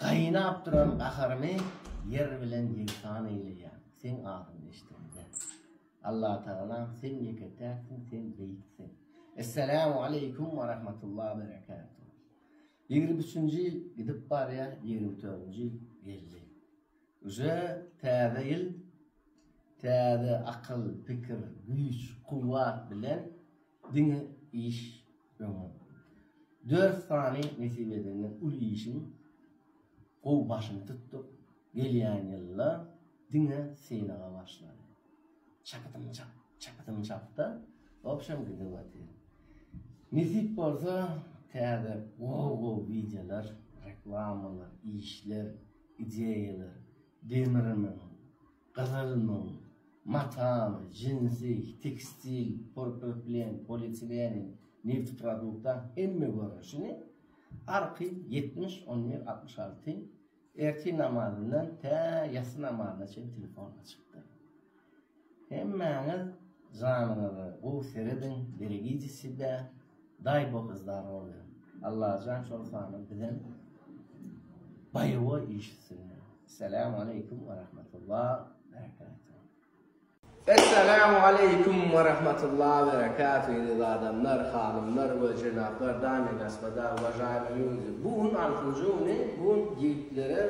Gaýnap duran gaharymy ýer bilen ýegsan eýleýän seň adyňy eşidemde. Allatagalam sen ýeke-täksiň sen beýiksiň. Essalamu aleýkum we rahmetullah berekatuh. 23-nji ýyl gidip barýar, 24-nji ýyl geldi. Uje täze ýyl täze akyl, pikir, güýç, kuwwat bilen diňe iş öňe. Dört sany nesip edenden uly işiň gowy başyny tutduk. Gelýän ýylda diňe synaga başlaly. Çapydym çap, çapydym çapda, wobşem gidip otyr. Nesip bolsa täze gowy-gowy wideolar, reklamalar, işler, ideýalar, demirmiň, gyzylmyň, matamy, jinsi, tekstil, poliproplen, polietileni, nefteproduktlaryň hemme görnüşini arky 70 11 66 ertir namazyndan tä ýassy namazyna çenli telefon açykdyr. Hemmäňiz janyňyza gowy serediň, berегите себя, daý bog zdarowýa. Allajan şol sanda bizem boýewoý iş üstünde. Essalamu aleýkum we rahmetullah berekatuh. Essalamu aleýkum we rahmetullah berekatuh eziz adamlar, hanymlar we jenaplar, damy gospoda, uwažaýmy lýudi. Bu gün altynjy güni, bu gün ýigitlere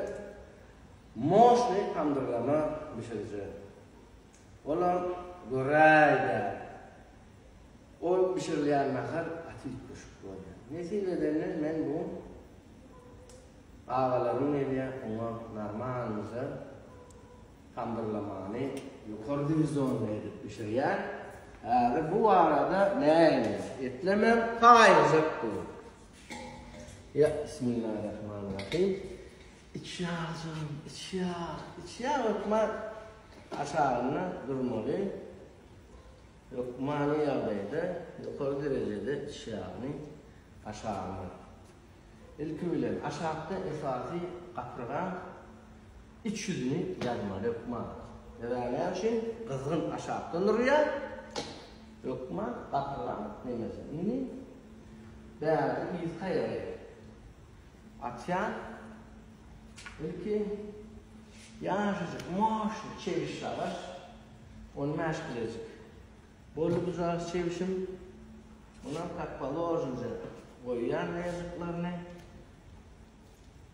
moşny tamdyrlama bişirjek. Olam göräýdä. Ol bişirilýän nahar gaty üýtgeşik bolýar. Nesip edende men bu agalarym gelýär, oňa normalnyja tamdyrlamany ýokary diwizionda edip bişirýän. Häzir bu barada näme etlemem taýynjak bu. Ýa bismillahirrahmanirrahim. Iç ýagjygym, iç ýag, iç ýag hökman aşagynda durmaly. Hökmany ýagdaýda ýokary derejede iç ýagyny aşagyna. Ilki bilen aşakda esasy gapyrgaň iç ýüzüni ýazmaly hökman. Sebäbi näme üçin? Gyzgyn aşakdan urýar. Hökman gapyrgaň nemesi. Indi bärde yzky aýagy atýan. Ilki ýaşajyk moşny çebiş şagaş 15 kilejik. Boldy bu jaş çebişim. Onam kak položnje goýýan näjiklerini.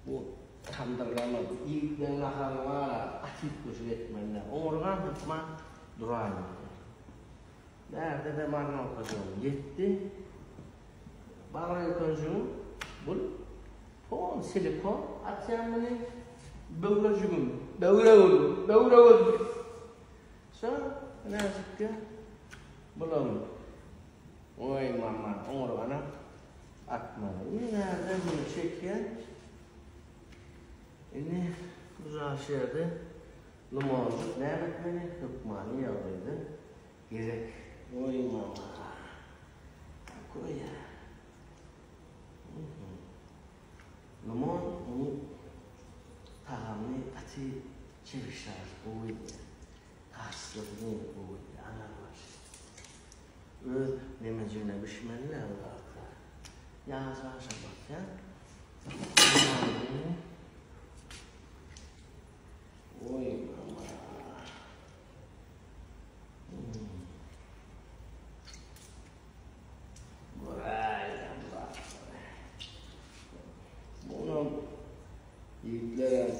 Bu tamdyrlama, bu ýigitleriň naharyny bar-a, gaty üýtgeşik etmeli. Oňurgam hökman duraýmaly. Bärde-de marnokajygym ýetdi. Bagyr öýkenjigim bul pol silikon atýan muny. Böwrejigim, böwregim, böwregim. Şo näzikge bulam oý mama oňurgana atmaly. Indi närden muny çekýän? Indi bu jaş ýerde limonjyk näme etmeli? Hökmany ýagdaýda gerek. Oý mama. Takoýa. Limon muny tagamyny gaty çebişar gowy edýär. Taşlygyny gowy edýär anarbaşy. Öz nemejigine bişmeli däl bu zatlar. Ýagy aşa basýan. Oý mama. Munam ýigitlerem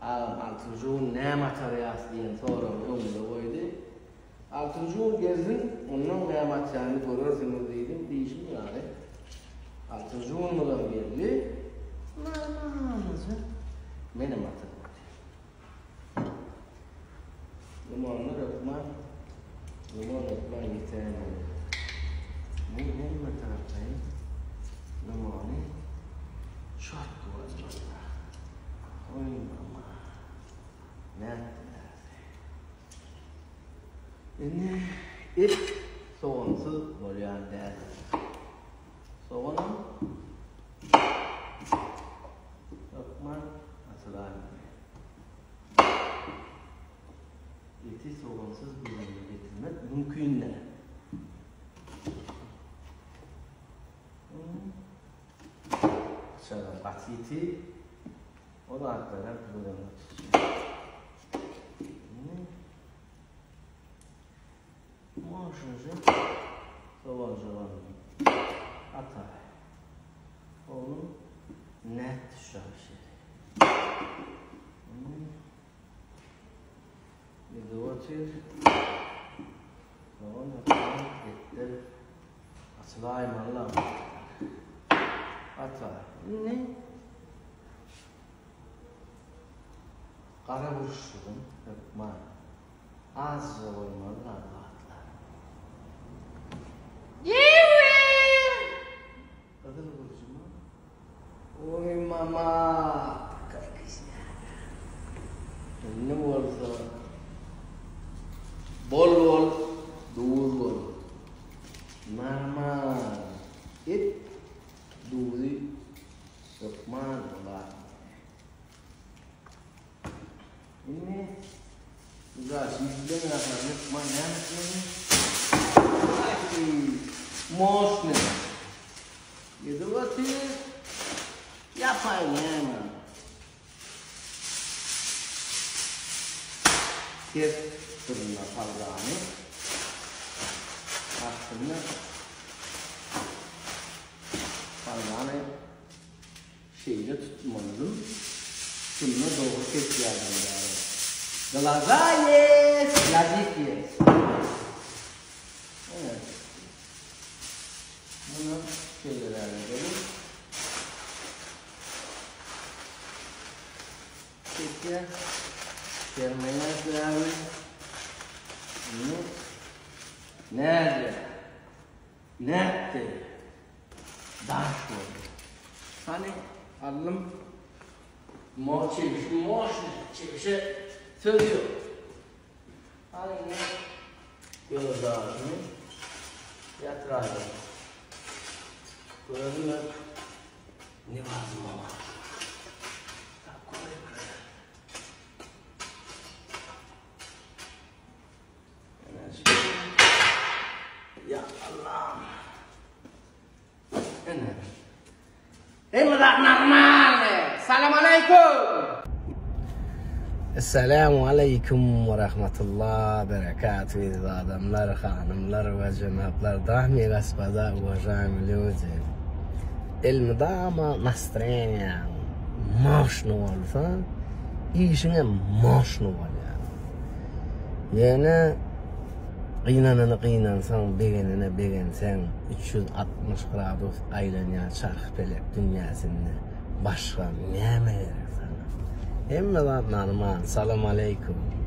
agam altynjy gün näme atarýas diýen soragy öňüme goýdy. Altynjy gün gelsin, ondan näme atýanyny görersiňiz diýdim, diýşim ýaly. Altynjy günümizem geldi. Normalnyja menem atyp otyryn. Limonlar hökman limon hökman ýetäýmeli. Bu hemme taraplaýyn limony çotky bolmaly. Oý mama. Nätdiler? Indi et sogansyz bolýan däl. Soganam hökman atylaýmaly. Eti sogansyz göz öňüne getirmek mümkin däl. Pyçagam gaty ýiti. O zatlary hem göz öňünde tutýar. Moşunja sowaljagany ataý. Oglum nätdi şu şeýle? Ýüzüp otyr. Sogan ýapan etler açylaýmaly. Ataý. Indi gara burçlugym hökman. Azja goýmaly da zatlar. Gyzyl burjumy? Oý mama. Indi bolsa bol bol duz bol. Normal. Et duzy hökman bolar. Indi Uzaş ýüzlen gahar hökman näme etmeli? Moşny. Gidip otyr. Ýapaý näme? Ters duruna salgany. Aslynda salgany Şeýle tutmalydym. Şunda dogry kesýärdim bäri. Glaza ýes, ýazyk ýes. Ine. Muny şeýleräk edeliň. Çekýär. Sermeýär sebäbi. Indi nädýär? Nätdi? Daş boldy. Hany, aldym. Mo çebişi moşny, çebişe söz ýok. Hany indi göz daşyny ýatyraýaly. Görelim newazmona. Takoý Ya Allah'ım. Ene. Hemme zat normal. Salam aleyküm. Esselamu aleyküm ve rahmetullah berekatuhu aziz adamlar, hanımlar ve cenaplar, dami gospoda, уважаемые люди. Elmydama nastreniýaň moşny bolsa, işiňem moşny bolýar. Ýöne gynanana gynansaň, begenene begenseň, 360 gradus aýlanýan çarh-pelek dünýäsinde başga näme gerek saňa? Hemme zat normal. Salam aleýkum.